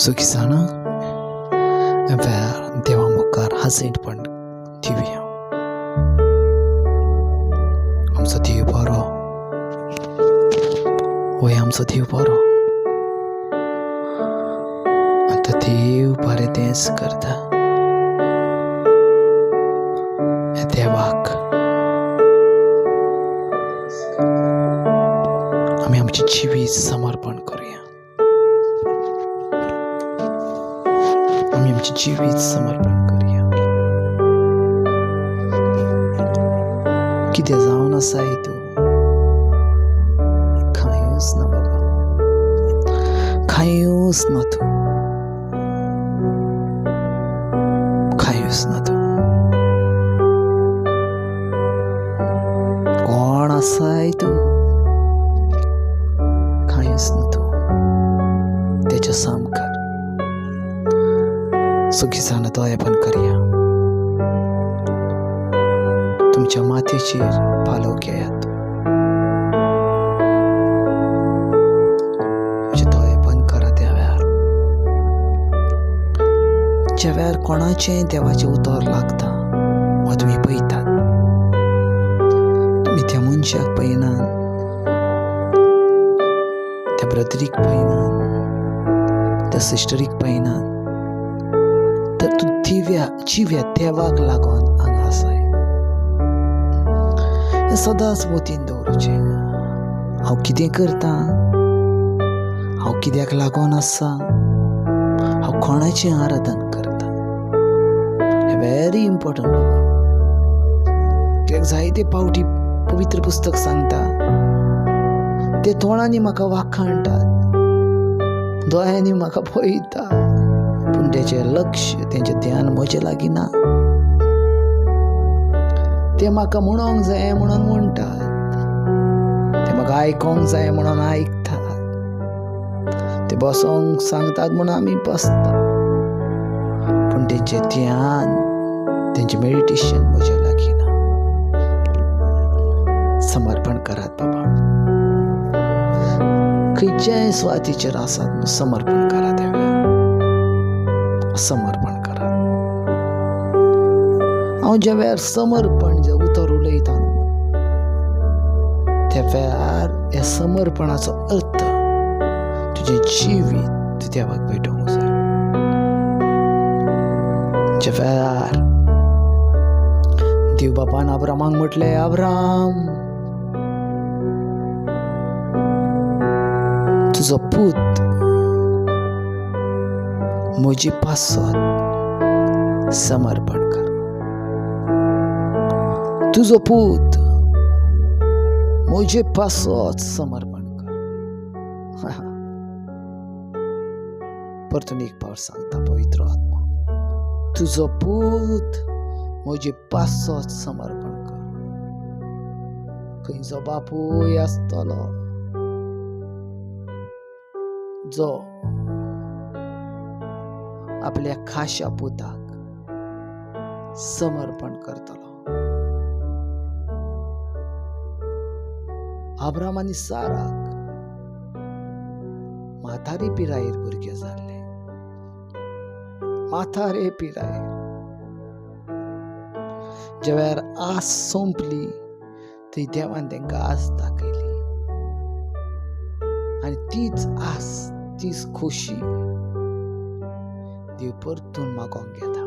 सुखी जाणां वेळार देवा मुखार हाजीरपण दिवया. आमचो देव बरो, वय आमचो देव बरो. आतां देव बरें तेंच करता. देवाक आमी आमचें जिवीत समर्पण करुया. आमी आमचें जिवीत समर्पण करुया. कितें जावन आसाय तूं? कांयच ना बाबा, कांयच ना तूं, कांयच ना तूं. कोण आसाय तूं? कांयच ना तूं तेच्या सामकार. सुखी जावन दोळे बंद करया. तुमच्या माथ्याचेर पालव घेयात. तुमचे दोळे बंद करात. त्या वेळार, ज्या वेळार कोणाचें देवाचें उतर लागता वा तुमी पळयतात, तुमी त्या मनशाक पळयनात, त्या ब्रदरीक पळयनात, त्या सिस्टरीक पळयनात, तर तूं दिव्या जिव्या देवाक लागून हांगा आसाय. हें सदांच मतीन दवरुचें. हांव कितें करतां, हांव कित्याक लागून आसा, हांव कोणाचें आराधन करतां, हें व्हेरी इम्पॉर्टंट बाबा. कित्याक जायते पावटी पवित्र पुस्तक सांगता, ते तोंडांनी म्हाका वाखाणटात, दोळ्यांनी म्हाका पळयता, पूण तेचें लक्ष, तेंचें ध्यान म्हजे लागीं ना. ते म्हाका म्हणोंक जाय म्हणून म्हणटात, ते म्हाका आयकोंक जाय म्हणून आयकतात, ते बसोंक सांगतात म्हणून आमी बसता, पूण तेंचें ध्यान, तेंचें मेडिटेशन म्हज्या लागीं ना. समर्पण करात बाबा. खंयच्याय सुवातीचेर आसात, समर्पण करात. ह्या वेळार समर्पण करात. हांव ज्या वेळार समर्पण जें उतर उलयता न्हू, त्या वेळार ह्या समर्पणाचो अर्थ तुजें जिवीत तूं देवाक भेटोवंक जाय. ज्या वेळार देव बापान अब्रामाक म्हटलें, अब्राम तुजो पूत म्हजे पासत समर्पण कर, तुजो पूत म्हजे पासत समर्पण कर. परतून एक पावट सांगता पवित्र आत्मा, तुजो पूत म्हजे पासत समर्पण कर. खंयचो बापूय आसतलो जो आपल्या खाशा पुताक समर्पण करतलो? अब्राम आनी साराक म्हातारे पिरायेर भुरगे जाल्ले, म्हातारे पिरायेर. ज्या वेळार आस सोंपली थंय देवान तांकां आस दाखयली, आनी तीच आस, तीच खोशी देव परतून मागोवंक घेता.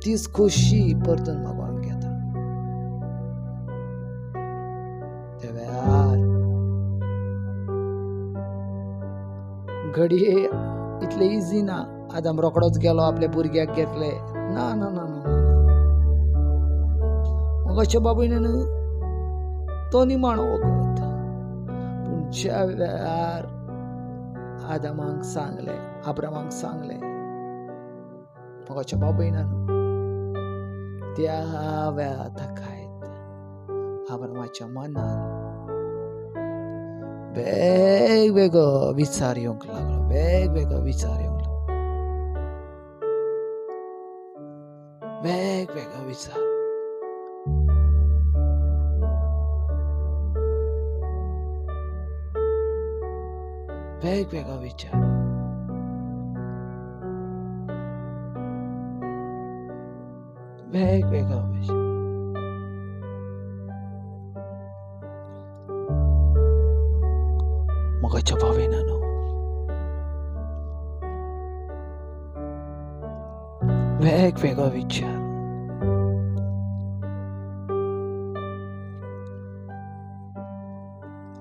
तीच खोशी परतून मागोवंक घेता. त्या वेळार घडये इतले इजी ना, आदाम रोकडोच गेलो आपल्या भुरग्याक घेतले, ना ना ना ना. अशें बाबूय न्हू तो निमाणो वखद. पूण ज्या वेळार आदामाक सांगलें, अब्रामाक सांगलें, मोगाच्या बाबूय न्हू, त्या वेळार ताकायत अब्रामाच्या मनान वेगवेगळो विचार येवंक लागलो, वेगवेगळो विचार येवंक लागलो, वेगवेगळो विचार. वेगवेगळो विचार. वेगवेगळो विचार. मोगाच्या भावेनानो, वेगवेगळो विचार.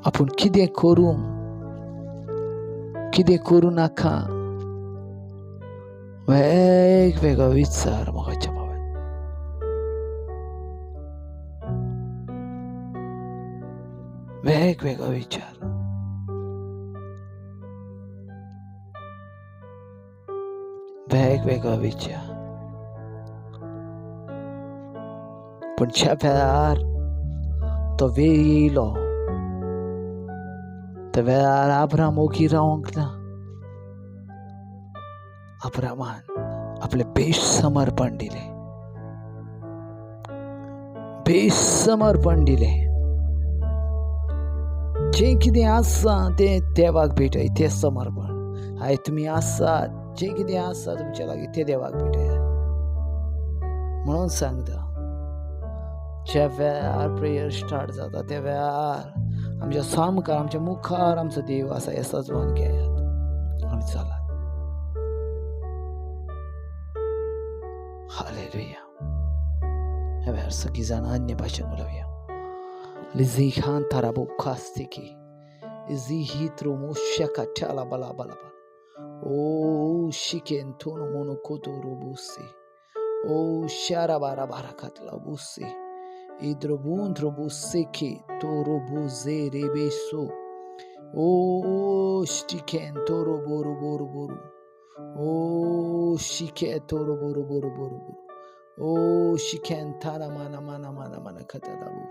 आपूण कितें करूं कितें करूं नाका, वेगवेगळो विचार मोगाच्या भावान. वेगवेगळो विचार. वेगवेगळो विचार. पूण ज्या वेळार तो वेळ येयलो त्या वेळार आब्राम ओगी रावंक ना. आब्रामान आपलें बेश समर्पण दिलें, बेश समर्पण दिलें. जें कितें आसा तें देवाक भेटय, तें समर्पण. आयज तुमी आसात, जें कितें आसा तुमच्या लागीं तें देवाक भेटयात म्हणून सांगता. ज्या वेळार प्रेयर स्टार्ट जाता त्या वेळार आमच्या सामकार, आमच्या मुखार आमचो देव आसा हें सजवून घेयात आनी चलात. हालेलुया. ह्या वेळार सगळीं जाणां अन्य भाशेन उलोवया. लिझिहान ताराबो खास्तिकी इझिहित्रो मोशका चाला बला बला बला ओ शिकेन तोनो मोनो कोतोरो बुसे ओ शारा बारा बारा कातला बुसे idrobuntro buseke toro buzere beso o shiken toro boru boru boru o shike toro boru boru boru boru o shiken tara mana mana mana mana katalabu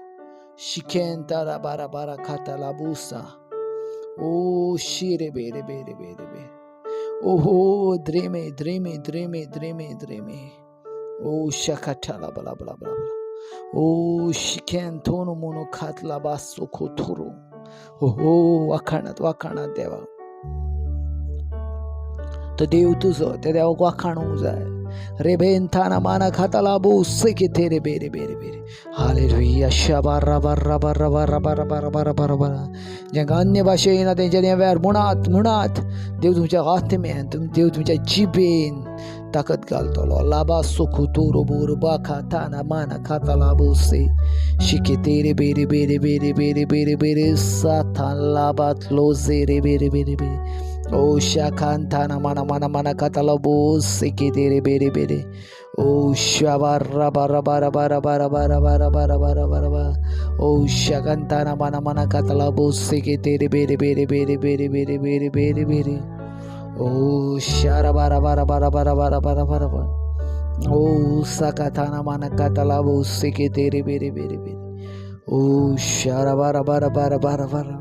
shiken tara bara bara katalabusa o shire bere bere bere bere oho dreme dreme dreme dreme dreme o shakatala bala bala bala bala O शिकेन तोनो मोनो खातला बासो कोथोरो. हो वाखाणात वाखाणात देवा. तो देव तुजो, त्या देवाक वाखाणूंक जाय. रेबेन थाना माना खाताला बोसे के तेरे बेरे बेरे बेरे. हालेलुया. शाबारा बारा बारा बारा बारा बारा बारा बारा बारा. जांकां अन्य भाशा येना तेंच्यांनी ह्या वेळार म्हणात म्हणात देव तुमच्या आत्म्यान, देव तुमच्या जिबेन ताकद घालतलो. लाबा सोखो तोरो बोरो बाखा थाना माना खाताला बोसे शिके तेरे बेरे बेरे बेरे बेरे बेरे बेरे साथान लाबात लोजे रे बेरे बेरे बेरे ओ शाखान थाना माना माना माना खाताला बोसे के तेरे बेरे बेरे ओ शाबारा बारा बारा बारा बारा बारा बारा बारा बारा बारा बारा ओ शाखान थाना माना माना खाताला बोसे के तेरे बेरे बेरे बेरे बेरे बेरे बेरे बेरे बेरे ओ शारा बारा बारा बारा बारा बारा बारा बारा बारा ओ साकाथाना माना काताला बोसे के तेरे बेरे बेरे बेरे ओ शारा बारा बारा बारा बारा बारा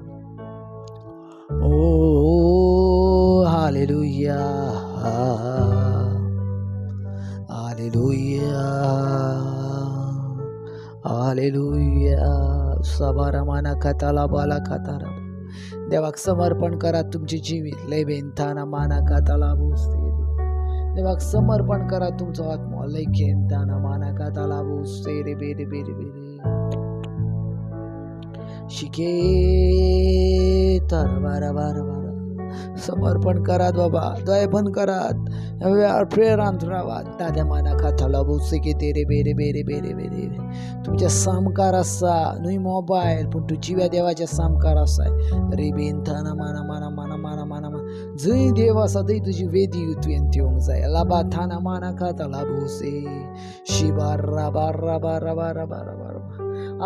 ओ हालेलुया हालेलुया हालेलुया. सबारा माना काताला बाला कातारा. देवाक समर्पण करात तुमचे जिवीत. लय बेंताना माना काताला बोसते. देवाक समर्पण करा तुमचो आत्मो. लय खेंताना माना काताला बोसते रे बेरे बेरे बेरे शिके तारा बारा बारा बारा. समर्पण करात बाबा, दोळे बंद करात, प्रेयरांत रावात. दाद्या माना खाताला बोसते की तेरे बेरे बेरे बेरे बेरे. तुमच्या सामकार आसा न्हय मोबायल, पूण तूं जिव्या देवाच्या सामकार आसा. रेबेन थाना माना माना माना माना माना माना. जंय देव आसा थंय तुजी वेदी तुवें दिवंक जाय. लाबा थाना माना खाताला बोसे शिबारा बारा बारा बारा बारा बारा.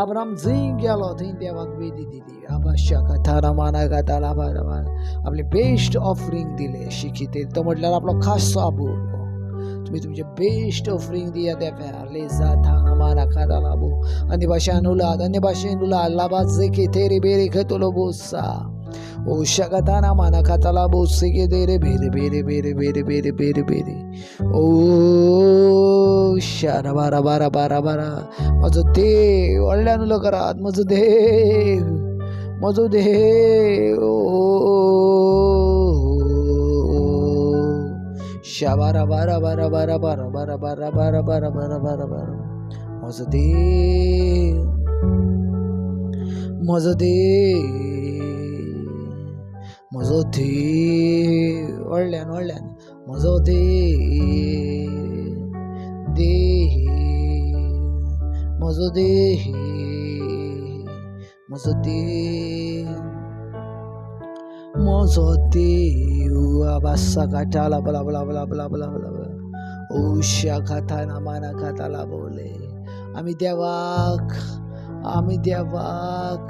आब्राम जंय गेलो थंय देवाक वेदी दिली. आबा शाका थाना माना खाताला बारा बारा. आपले बेस्ट ऑफरिंग दिले शिकिते. तो म्हटल्यार आपलो खासो आबूर. तुमी तुमचे बेस्ट ऑफरिंग दिया त्या वेळार. लेजा थाना माना खाताला बो. अन्य भाशेन उलात, अन्य भाशेन उलात. लाबा जेके तेरे बेरे खेतलो बोसा ओ शगताना माना खाताला बोसे के तेरे बेरे बेरे बेरे बेरे बेरे बेरे बेरे ओ शारा बारा बारा बारा बारा. म्हजो देव व्हडल्यान उलो करात. म्हजो देव, म्हजो देव. ओ शाबारा बारा बारा बारा बारा बारा बारा बारा बारा बारा बारा बारा. म्हजो देव, म्हजो देव, म्हजो देव. व्हडल्यान व्हडल्यान, म्हजो देव, देव, म्हजो देव, म्हजो देव, म्हजो देव. आबासा काटाला बला बला बला बला बला बला बला. ओशा खाता ना माना खाता लाभवले. आमी देवाक, आमी देवाक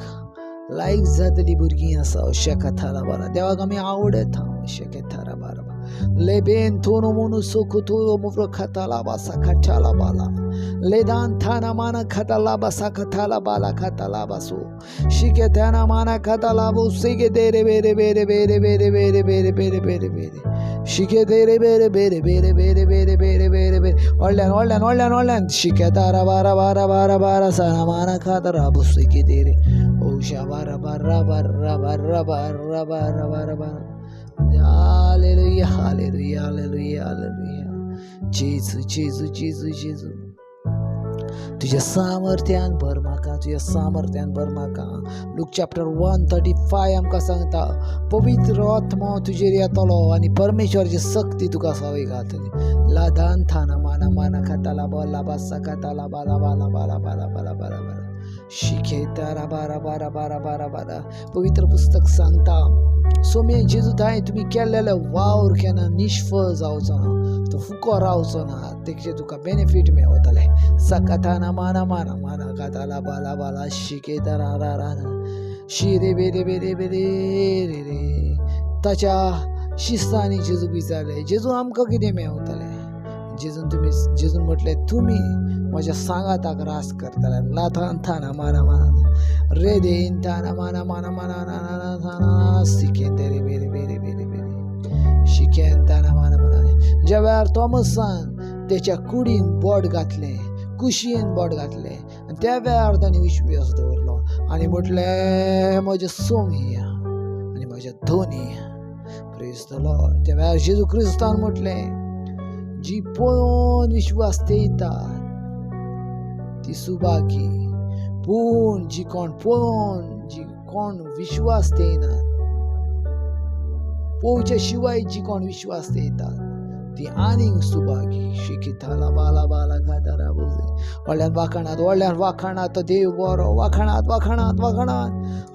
लायक जातली भुरगीं आसा. अशा कथाला बारा देवाक आमी आवडता. अशा कथारा बारा लेबेन थोनो मोनो सोखो थोरो मुफ्रो खाता बासा खाटाला बाला लेदान थाना माना खाता लाबा सा खाताला बाला खाता लाबा सो शिके थाना माना खाता लाबो सिके तेरे बेरे बेरे बेरे बेरे बेरे बेरे बेरे बेरे बेरे शिके तेरे बेरे बेरे बेरे बेरे बेरे बेरे बेरे बेरे. व्हडल्यान व्हडल्यान व्हडल्यान व्हडल्यान. शिके तारा बारा बारा बारा बारा सारा माना खाता राबो सिके तेरे ओशा बारा बारा बारा बारा बारा बारा बारा बारा. Hallelujah, hallelujah, hallelujah, hallelujah. जेजू, जेजू, जेजू, जेजू. तुझ्या सामर्थ्यान भर म्हाका, तुझ्या सामर्थ्यान भर म्हाका. लूक चॅप्टर 1:35 आमकां सांगता, पवित्र आत्मो तुजेर येतलो आनी परमेश्वराची सक्ती तुका सवय घालतली. लादान थाना माना माना खाता लाबा लाबा सकाता लाबा लाबा लाबा लाबा लाबा लाबा लाबा शिकेता राबा राबा राबा राबा राबा. पवित्र पुस्तक सांगता, सोम्या जेजू दाय तुमी केल्लेले वावर केन्ना निश्फळ जावचो ना, तो फुको रावचो ना, तेजे तुका बेनिफीट मेवतले. सकाताना माना माना माना काताला बाला बाला शिकेता रा रा रा शिरे बेरे बेरे बेरे रे रे. ताच्या शिस्तांनी जेजूक विचारलें, जेजू आमकां कितें मेवतलें? जेजून तुमी, जेजून म्हटलें, तुमी म्हज्या सांगाताक रास करतले. लाथान थाना माना माना रे देन थाना माना माना माना ना थाना सिकेन तेरे बेरे बेरे बेरे बेरे शिकेन थाना माना माना. ज्या वेळार थॉमसान तेच्या कुडीन बोट घातलें, कुशीन बोट घातलें, आनी त्या वेळार ताणें विश्वास दवरलो आनी म्हटलें, म्हजें सोमी आनी म्हज्या धोनी. Praise the Lord. त्या वेळार जेजू क्रिस्तान म्हटलें, जी पळोवन विश्वास तेयतात ती सुबाकी, पूण जी कोण पळोवन, जी कोण विश्वास तेयनात, पळोवच्या शिवाय जी कोण विश्वास तेयतात ती आनीक सुबागी. शिकिताला बाला बाला खातारा बोले. व्हडल्यान वाखाणात, व्हडल्यान वाखाणात, तो देव बरो. वाखाणात वाखाणात वाखाणात.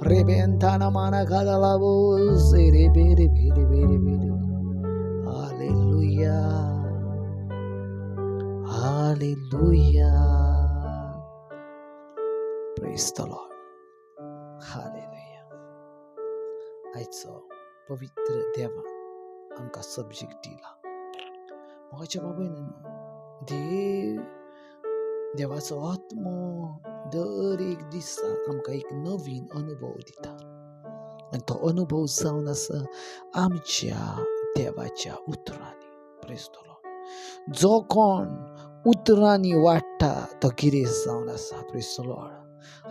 रे बेन थाना माना खाताला बोसे रे बेरे बेरे बेरे बेरे. Hallelujah, hallelujah. Praise the Lord. Hallelujah. आयचो पवित्र देवान आमकां सब्जेक्ट दिला. म्हज्या बाबायन देव, देवाचो आत्मो दर एक दिसा आमकां एक नवीन अनुभव दिता आनी तो अनुभव जावन आसा आमच्या देवाच्या उतरांनी. Praise the Lord. जो कोण उतरांनी वाडटा तो गिरेस्त जावन आसा. Praise the Lord.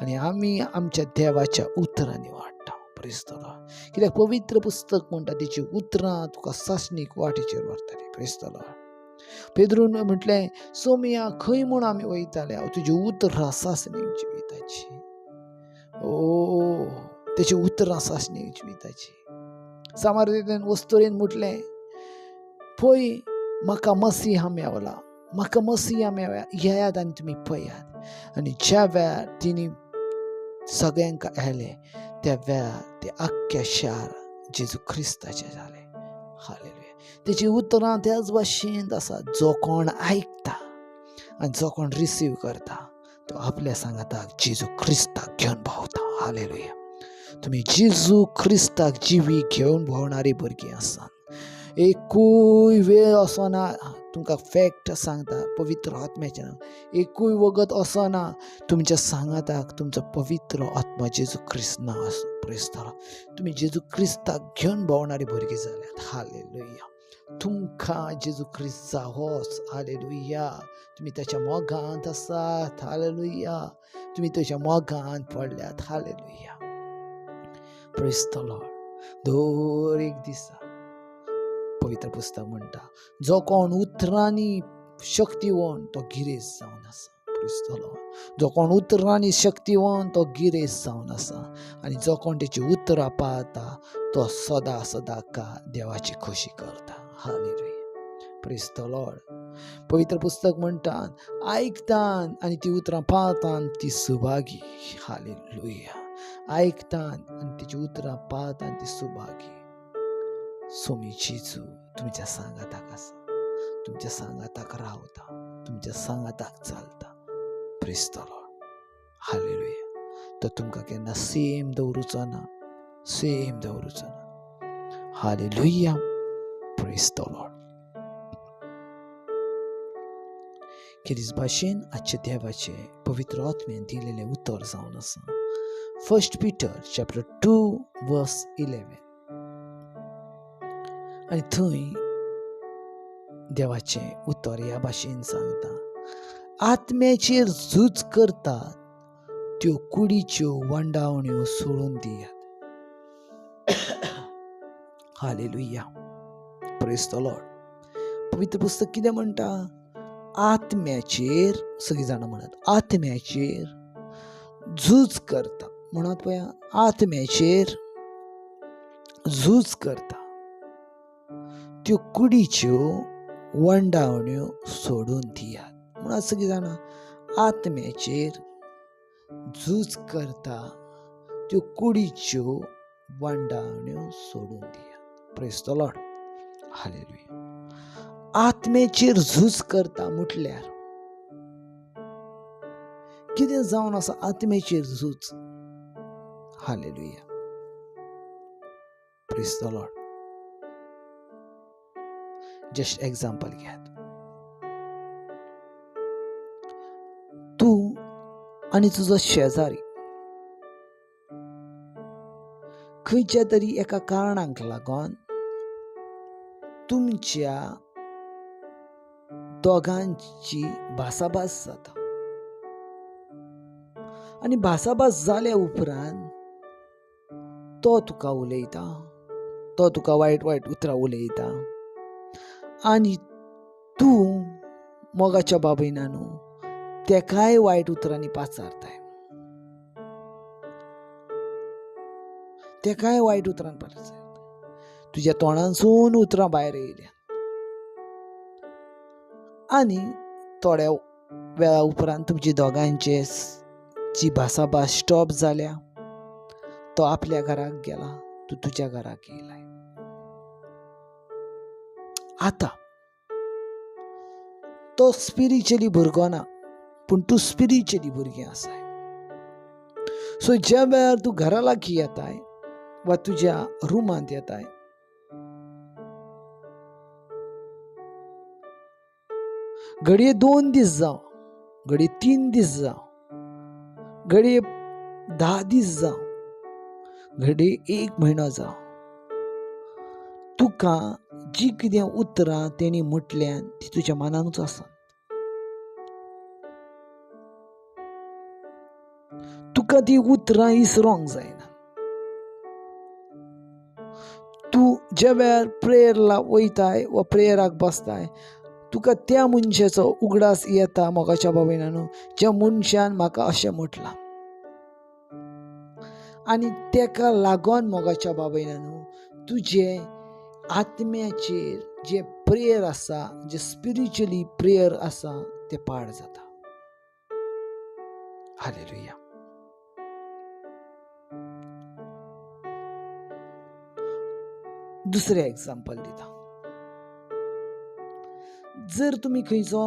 आनी आमी आमच्या देवाच्या उतरांनी वाडटा. Praise the Lord. कित्याक पवित्र पुस्तक म्हणटा तेची उतरां तुका सासणीक वाटेचेर व्हरतली. Praise the Lord. पेद्रून म्हटलें, सोमिया खंय म्हूण आमी वयताले, हांव तुजी उतरां सासणीक जिविताची. ओ तेची उतरां सासणीक जिविताची. सामारेन वस्तुरेन म्हटलें, पळय म्हाका मसीहा मेवला, म्हाका मसीहा मेवया, येयात आनी तुमी पळयात. आनी ज्या वेळार तिणी सगळ्यांक आयले त्या वेळार ते आख्ख्या शार जेजू क्रिस्ताचें जालें. हालेलुया. तेची उतरां त्याच भाशेन आसा, जो कोण आयकता आनी जो कोण रिसीव करता तो आपल्या सांगाताक जेजू क्रिस्ताक घेवन भोंवता. हालेलुया. तुमी जेजू क्रिस्ताक जिवी घेवन भोंवणारी भुरगीं आसात. एकूय वेळ असो ना, तुमकां फॅक्ट सांगता पवित्र आत्म्याचें नांव, एकूय वगत असो ना तुमच्या सांगाताक तुमचो पवित्र आत्मा जेजू क्रिस्त ना आसूं. Praise the Lord. तुमी जेजू क्रिस्ताक घेवन भोंवणारी भुरगीं जाल्यात. हालेलुया. तुमकां जेजू क्रिस्त जावोच. हालेलुया. तुमी ताच्या मोगांत आसात. हालेलुया. तुमी ताच्या मोगांत पडल्यात. हालेलुया. Praise the Lord. दर एक दिसा पवित्र पुस्तक म्हणटा, जो कोण उतरांनी शक्तिवंत तो गिरेस्त जावन आसा. क्रिस्तलो जो कोण उतरांनी शक्तिवंत तो गिरेस्त जावन आसा, आनी जो कोण तेची उतरां पाळता तो सदा सदा का देवाची खोशी करता. हालेलुया. Praise the Lord. पवित्र पुस्तक म्हणटा, आयकतान आनी ती उतरां पाळतान ती सुभागी. हालेलुया. आयकतान आनी तेची उतरां पाळतान ती सुभागी. सोमी जेजू तुमच्या सांगाताक आसा, तुमच्या सांगाताक रावता, तुमच्या सांगाताक चलता. Praise the Lord. हालेलुया. तो तुमकां केन्ना सेम दवरूचो ना, सेम दवरूचो ना. हालेलुया. Praise the Lord. खेरीज भाशेन आजच्या देवाचे पवित्र आत्म्यान दिलेलें उतर जावन आसा 1 Peter chapter 2 verse 11. आनी थंय देवाचें उतर ह्या भाशेन सांगता, आत्म्याचेर झूज करतात त्यो कुडीच्यो वंडावण्यो सोडून दियात. हालेलुया. Praise the Lord. पवित्र पुस्तक कितें म्हणटा? आत्म्याचेर, सगळीं जाणां म्हणत, आत्म्याचेर झूज करता. म्हणत पळया, आत्म्याचेर झूज करता त्यो कुडीच्यो वंडावण्यो सोडून दियात. म्हणत सगळीं जाणां, आत्म्याचेर झूज करता त्यो कुडीच्यो वंडावण्यो सोडून दियात. Praise the Lord. हालेलुया. आत्म्याचेर झूज करता म्हटल्यार कितें जावन आसा आत्म्याचेर झूज? Hallelujah. Praise the Lord. Just example घेयात, तूं आनी तुजो शेजारी खंयच्या तरी एका कारणाक लागून तुमच्या दोगांची भासाभास जाता, आनी भासाभास जाल्या उपरांत तो तुका उलयता, तो तुका वायट वायट उतरां उलयता, आनी तूं मोगाच्या बाबयना न्हू तेकाय वायट उतरांनी पाचारताय, तेकाय वायट उतरान पाचारताय. तुज्या तोंडांसून उतरां भायर येयल्या, आनी थोड्या वेळा उपरांत तुमची दोगांयचे जी भासाभास स्टॉप जाल्या, तो आपल्या घराक गेला, तूं तुज्या घराक येयलाय. आतां तो स्पिरिच्युअली भुरगो ना, पूण तूं स्पिरिच्युअली भुरगें आसाय. सो ज्या वेळार तूं घरा लागीं येताय वा तुज्या रुमांत येताय, घडये 2 दीस जावं, घडये 3 दीस जावं, घडये 10 दीस जावं, घडये 1 म्हयनो जावं, तुका जी कितें उतरां तेणी म्हटल्यान ती तुज्या मनानूच आसा. तुका ती उतरां इसरोंक जायना. तूं ज्या वेळार प्रेयरला वयताय वा प्रेयराक बसताय, तुका त्या मनशाचो उगडास येता, मोगाच्या बाबयनानू, ज्या मनशान म्हाका अशें म्हटलां, आनी तेका लागून मोगाच्या बाबयनानू तुजें आत्म्याचेर जें प्रेयर आसा, जें स्पिरिच्युअली प्रेयर आसा, तें पाड जाता. हालेलुया. दुसरें एग्जाम्पल दिता. जर तुमी खंयचो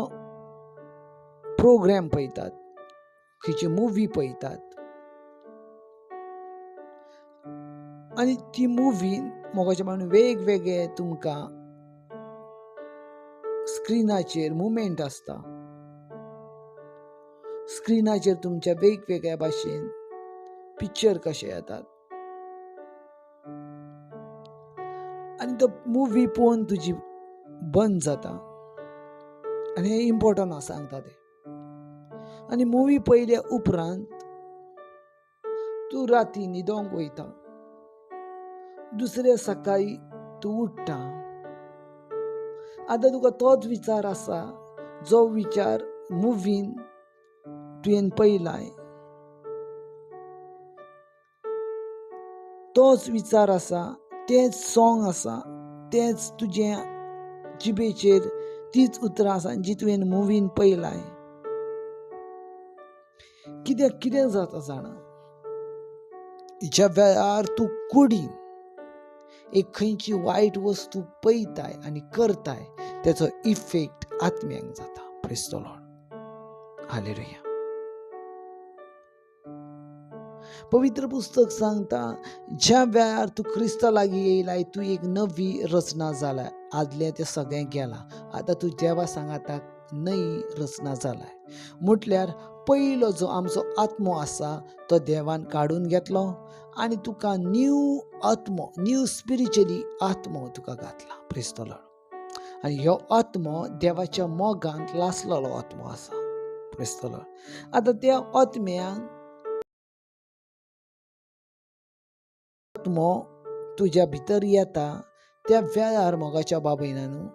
प्रोग्राम पळयतात, खंयची मुवी पळयतात, आनी ती मुवी मोगाच्या मानून वेगवेगळे तुमकां स्क्रिनाचेर मुवमेंट आसता, स्क्रिनाचेर तुमच्या वेगवेगळ्या भाशेन पिक्चर कशे येतात, आनी तो मुवी पळोवन तुजी बंद जाता. आनी हें इम्पोर्टंट आसा सांगता तें. आनी मुवी पळयल्या उपरांत तूं राती न्हिदोंक वयता, दुसऱ्या सकाळी तूं उठ्ठा आतां तुका तोच विचार आसा जो विचार मुवीन तुवें पयलाय, तोच विचार आसा, तेंच सोंग आसा, तेंच तुजें जिबेचेर तीच उतरां आसा जी तुवें मुवीन पयलाय. कित्याक कितें जाता जाणा, ज्या वेळार तूं कुडीन एक खंयची वायट वस्तू पळयताय आनी करताय तेचो इफेक्ट आत्म्यांक जाता. Praise the Lord. Hallelujah. पवित्र पुस्तक सांगता ज्या वेळार तूं क्रिस्ता लागीं येयलाय तूं एक नवी रचना जालाय, आदलें तें सगळें गेलां, आतां तूं देवा सांगाताक नवी रचना जालाय. म्हटल्यार पयलो जो आमचो आत्मो आसा तो देवान काडून घेतलो आनी तुका न्यू आत्मो, न्यू स्पिरिच्युअली आत्मो तुका घातला. Praise the Lord. आनी ह्यो आत्मो देवाच्या मोगान लासलेलो आत्मो आसा. Praise the Lord. आतां त्या आत्म्यांक आत्मो तुज्या भितर येता त्या वेळार मोगाच्या बाबयनानू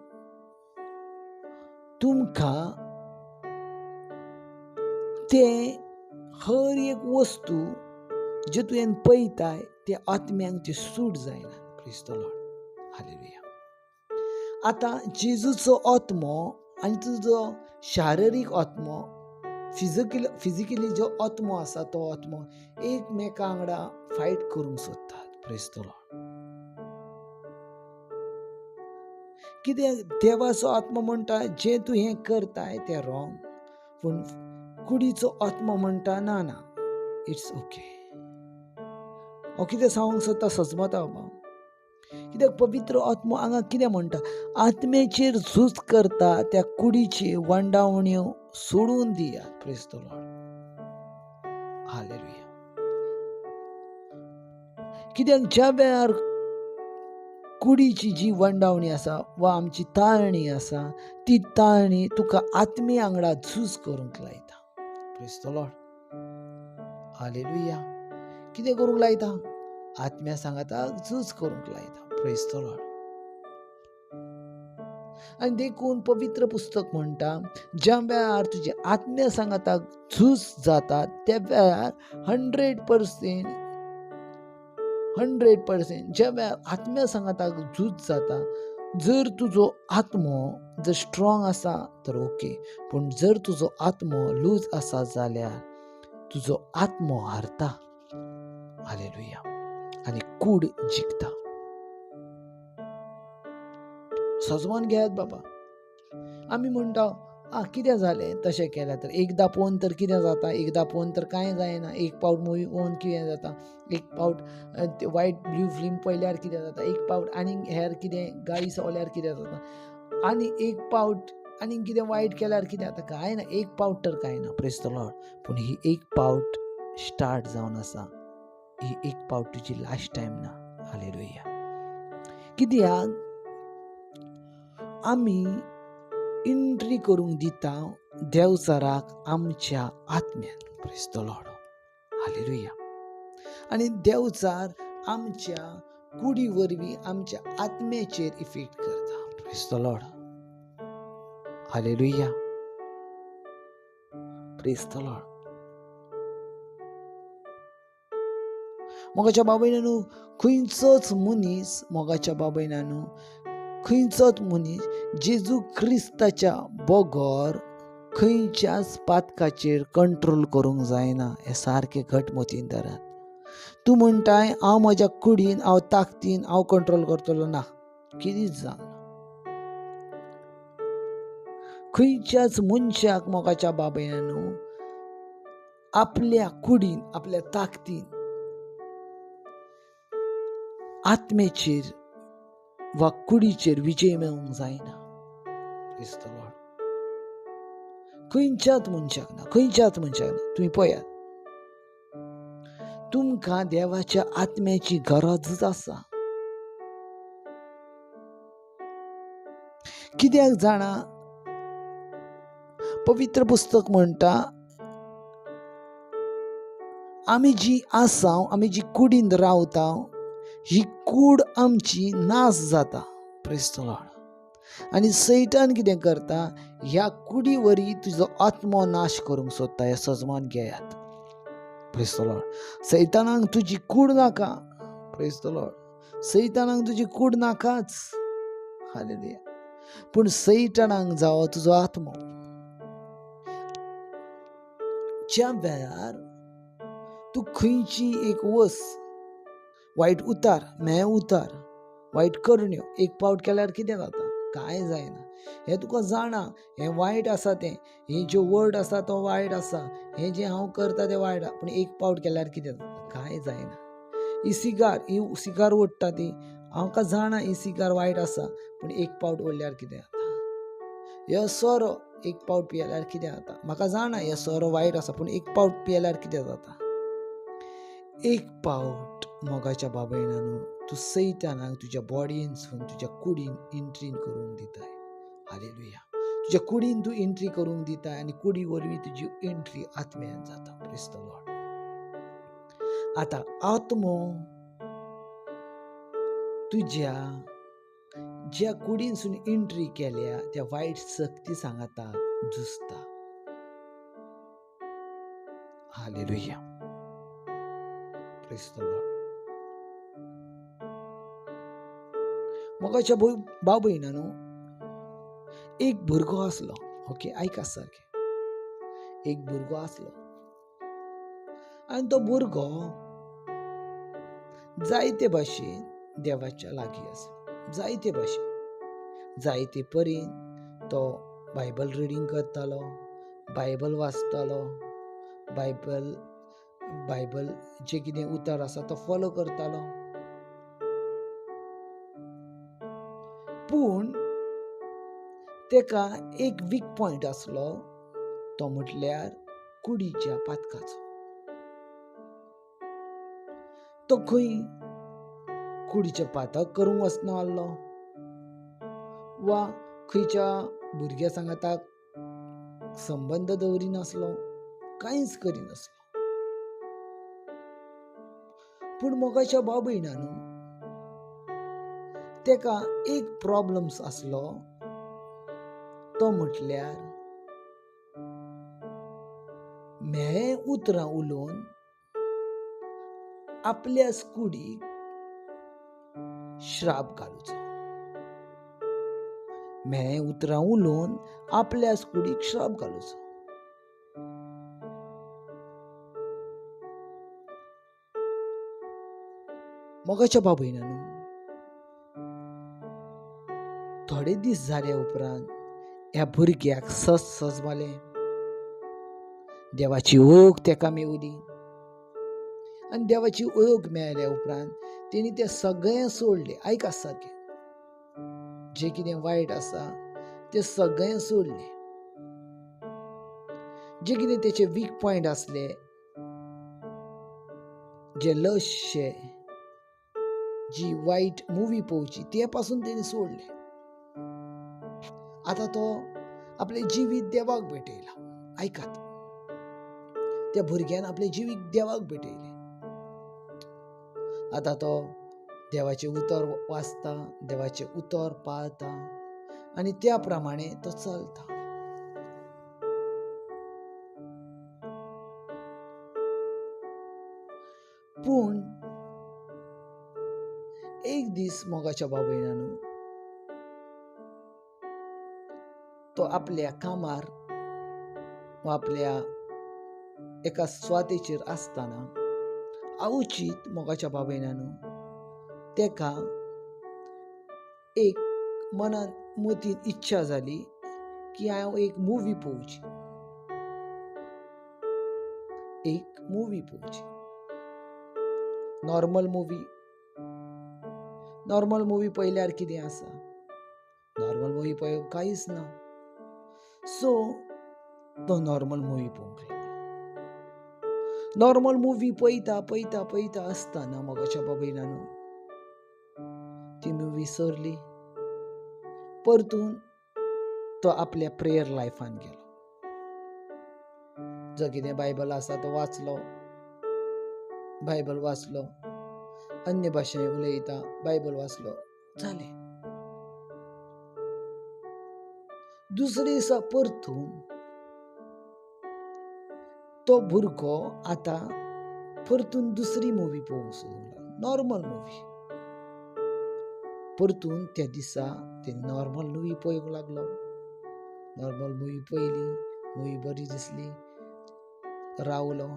तुमकां तें हर एक वस्तू जे तुवें पळयताय त्या आत्म्यांक ती सूट जायना. Praise the Lord. Hallelujah. आतां जेजूचो आत्मो आनी तुजो शारिरीक आत्मो, फिजिकली जो आत्मो आसा तो आत्मो एकमेका वांगडा फायट करूंक सोदतात. Praise the Lord. कित्याक देवाचो आत्मो म्हणटा जें तूं हें करताय तें रॉंग, पूण कुडीचो आत्मो म्हणटा ना ना it's okay. हांव कितें सांगूंक सोदता सजमता बाबा, कित्याक पवित्र आत्मो हांगा कितें म्हणटा, आत्म्याचेर झूज करता त्या कुडीची वंडावण्यो सोडून दियात. Praise the Lord. Hallelujah. कित्याक ज्या वेळार कुडीची जी वंडावणी आसा वा आमची ताळणी आसा ती ताळणी तुका आत्मी वांगडा झूज करूंक लायता. Praise the Lord. Hallelujah. कितें करूंक लायता? आत्म्या सांगाता झूज करूंक लायता. Praise the Lord. आनी देखून पवित्र पुस्तक म्हणटा ज्या वेळार तुजे आत्म्या सांगाताक झूज जाता त्या वेळार 100% 100% ज्या वेळार आत्म्या सांगाताक झूज जाता, जर तुजो आत्मो जर स्ट्रॉंग आसा तर ओके, पूण जर तुजो आत्मो लूज आसा जाल्यार तुजो आत्मो हारता. हालेलुया. आनी कूड जिखता. सजमान घेयात बाबा. आमी म्हणटा आ कितें जालें तशें केलें तर एकदां पळोवन तर कितें जाता, एकदां पळोवन तर कांय जायना, एक पावट मुवी पळोवन कितें जाता, एक पावट वायट ब्लू फिल्म पळयल्यार कितें जाता, एक पावट आनीक हेर कितें गाळी सवल्यार कितें जाता, आनी एक पावट आनीक कितें वायट केल्यार कितें जाता, कांय ना, एक पावट तर कांय ना. Praise the Lord. पूण ही एक पावट स्टार्ट जावन आसा, ही एक पावट तुजी लास्ट टायम ना. हालेलुया. कित्याक आमी एंट्री करूंक दिता देवचाराक आमच्या आत्म्यान. Praise the Lord. Hallelujah. आनी देवचार आमच्या कुडी वरवीं आमच्या आत्म्याचेर इफेक्ट करता. Praise the Lord. Hallelujah. Praise the Lord. मोगाच्या बाबयनानू खंयचोच मनीस, मोगाच्या बाबयनानू खंयचोच मनीस जेजू क्रिस्ताच्या बगर खंयच्याच पातकाचेर कंट्रोल करूंक जायना. हें सारकें घट मतीन धरात. तूं म्हणटाय हांव म्हज्या कुडीन, हांव ताकदीन हांव कंट्रोल करतलो, ना, कितेंच जावना. खंयच्याच मनशाक मोगाच्या बाबयनानू आपल्या कुडीन, आपल्या ताकदीन आत्म्याचेर वा कुडीचेर विजय मेळोवंक जायना. Praise the Lord. खंयच्याच मनशाक ना, खंयच्याच मनशाक ना. तुमी पळयात, तुमकां देवाच्या आत्म्याची गरजच आसा. कित्याक जाणा, पवित्र पुस्तक म्हणटा आमी जी आसा, आमी जी कुडीन रावता, ही कूड आमची नाश जाता. Praise the Lord. आनी सैतान कितें करता, ह्या कुडी वरी तुजो आत्मो नाश करूंक सोदता. हें सजमान घेयात. Praise the Lord. सैतानाक तुजी कूड नाका. Praise the Lord. सैतानाक तुजी कूड नाकाच. हालेलुया. पूण सैतानाक जावो तुजो आत्मो. ज्या वेळार तूं खंयची एक वस, वायट उतार, म्हेळ उतार, वायट करण्यो एक पावट केल्यार कितें जाता? कांय जायना. हें तुका जाणा, हें वायट आसा, तें हें ज्यो वर्ड आसा तो वायट आसा, हें जें हांव करता तें वायट, पूण एक पावट केल्यार कितें जाता? कांय जायना. ही सिगार, ही सिगार ओडटा ती, हांव जाणा ही सिगार वायट आसा, पूण एक पावट ओडल्यार कितें जाता? हे सोरो एक पावट पियेल्यार कितें जाता? म्हाका जाणा हे सोरो वायट आसा, पूण एक पावट पियेल्यार कितें जाता? एक पावट मोगाच्या बाबयणानू तूं सैतानाक तुज्या बॉडयेनसून तुज्या कुडीन एंट्रीन करूंक दिताय. हालेलुया. तुज्या कुडीन तूं एंट्री करूंक दिताय आनी कुडी वरवीं तुजी एंट्री आत्म्यान जाता. Praise the Lord. आतां आत्मो तुज्या ज्या कुडीनसून एंट्री केल्या त्या वायट शक्ती सांगाता झुजता. हालेलुया. Praise the Lord. मोगाच्या भाव भयणांनो, एक भुरगो आसलो. ओके, आयका सारकें. एक भुरगो आसलो आनी तो भुरगो जायते भाशेन देवाच्या लागीं आसलो. जायते भाशेन, जायते परीन तो बायबल रिडींग करतालो, बायबल वाचतालो, बायबल जे कितें उतर आसा तो फॉलो करतालो. पूण तेका एक वीक पॉयंट आसलो, तो म्हटल्यार कुडीच्या पातकाचो. तो खंय कुडीचें पातक करूंक वचना आसलो वा खंयच्या भुरग्या सांगाताक संबंद दवरिनासलो, कांयच करिनासलो. पूण मोगाच्या भाव भयणांनो, तेका एक प्रॉब्लम्स आसलो, तो म्हटल्यार म्हेळें उतरां उलोवन आपल्या कुडीक श्राप घालुचो. म्हेळें उतरां उलोवन आपल्या कुडीक श्राप घालुचो. मोगाच्या भाव भयणांनो, थोडे दीस जाले उपरांत ह्या भुरग्याक सज सजमालें, देवाची ओळख तेका मेवली आनी देवाची ओळख मेळ्ळ्या उपरांत तेणी तें सगळें सोडलें. आयका सारकें, जें कितें वायट आसा तें सगळें सोडलें. जे कितें तेचे वीक पॉयंट आसले, जे लशे, जी वायट मुवी पळोवची, ते पासून तेणी सोडलें. आतां तो आपलें जिवीत देवाक भेटयला. आयकात, त्या भुरग्यान आपलें जिवीत देवाक भेटयलें. आतां तो देवाचें उतर वाचता, देवाचें उतर पाळता आनी त्या प्रमाणे तो चलता. पूण एक दीस मोगाच्या भाव भयणांनो, तो आपल्या कामार वा आपल्या एका स्वातेचेर आसतना अवचीत मोगाच्या भाव भयणांनो तेका एक मनान मतीन इच्छा जाली की हांव एक मुवी पळोवची, एक मुवी पळोवची, नॉर्मल मुवी. नॉर्मल मुवी पळयल्यार कितें आसा? नॉर्मल मुवी पळोवंक कांयच ना. सो तो नॉर्मल मुवी पळोवंक लागलो. नॉर्मल मुवी पळयता पळयता पळयता आसतना मोगाच्या भाव भयणांनो ती मुवी सरली. परतून तो आपल्या प्रेयर लायफान गेलो. जो कितें बायबल आसा तो वाचलो, बायबल वाचलो, अन्य भाशेन उलयता, बायबल वाचलो, जालें. दुसरे दिसा परतून तो भुरगो आतां परतून दुसरी मुवी पळोवंक सोदूंक लागलो, नॉर्मल मुवी. परतून त्या दिसा ते नॉर्मल मुवी पळोवंक लागलो. नॉर्मल मुवी पळयली, मुवी बरी दिसली, रावलो.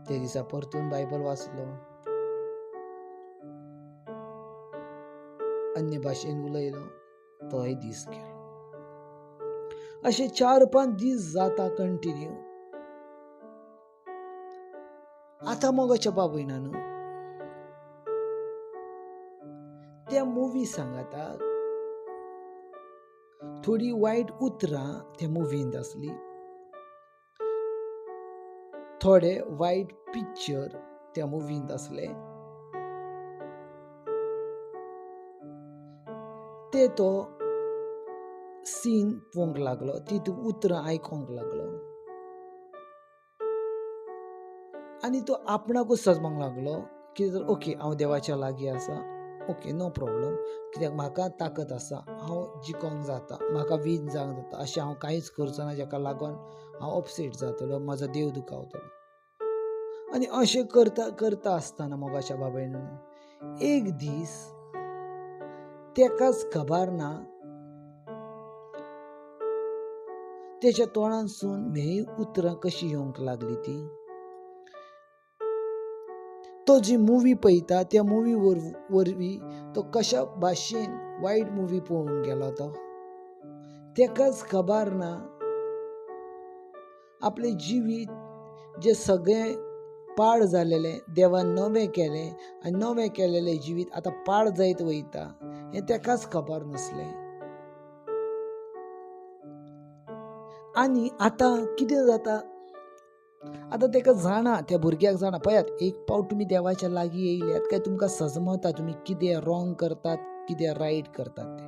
त्या दिसा परतून बायबल वाचलो, अन्य भाशेन उलयलो, तोय दीस गेलो. अशे 4-5 दीस जाता कंटिन्यू. आतां मोगाच्या बाबयनानू त्या मुवी सांगाता थोडी वायट उतरां त्या मुवींत आसली, थोडे वायट पिक्चर त्या मुवींत आसले, ते तो सीन पळोवंक लागलो, ती उतरां आयकोंक लागलो आनी तो आपणाकूच सजमोंक लागलो की जर ओके हांव देवाच्या लागीं आसा, ओके नो प्रॉब्लम, कित्याक म्हाका ताकद आसा, हांव जिकोंक जाता, म्हाका वीन जावंक जाता, अशें हांव कांयच करचो ना जाका लागून हांव अपसेट जातलो, म्हजो देव दुखावतलो. आनी अशें करता करता आसतना मोगाच्या बाबायन एक दीस तेकाच खबर ना तेच्या तोंडांतसून म्हेळीं उतरां कशीं येवंक लागली ती. तो जी मुवी पळयता त्या मुवी वरवीं तो कशा भाशेन वायट मुवी पळोवंक गेलो तो तेकाच खबर ना. आपलें जिवीत जें सगळें पाड जालेलें देवान नवें केलें आनी नवें केलेलें जिवीत आतां पाड जायत वयता हें तेकाच खबर नासलें. आनी आतां कितें जाता, आतां तेका जाणा, त्या भुरग्याक जाणा, पळयात एक पावट तुमी देवाच्या लागीं येयल्यात काय तुमकां सजमता तुमी कितें रॉंग करतात कितें रायट करतात तें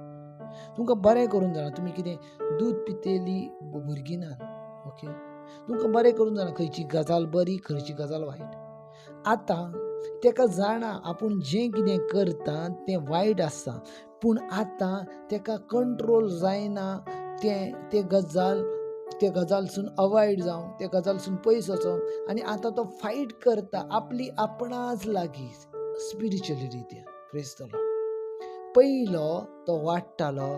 तुमकां बरें करून जाणा. तुमी कितें दूद पितेली भुरगीं नात, ओके, तुमकां बरें करून जाणा खंयची गजाल बरी खंयची गजाल वायट. आतां तेका जाणा आपूण जें कितें करता तें वायट आसा, पूण आतां तेका कंट्रोल जायना तें ते गजाल ते गजालसून अवॉयड जावं, ते गजालसून पयस वचों. आनी आतां तो फायट करता आपली आपणाच लागीं स्पिरिच्युअली रित्या. प्रेज the Lord. पयलो तो वाडटालो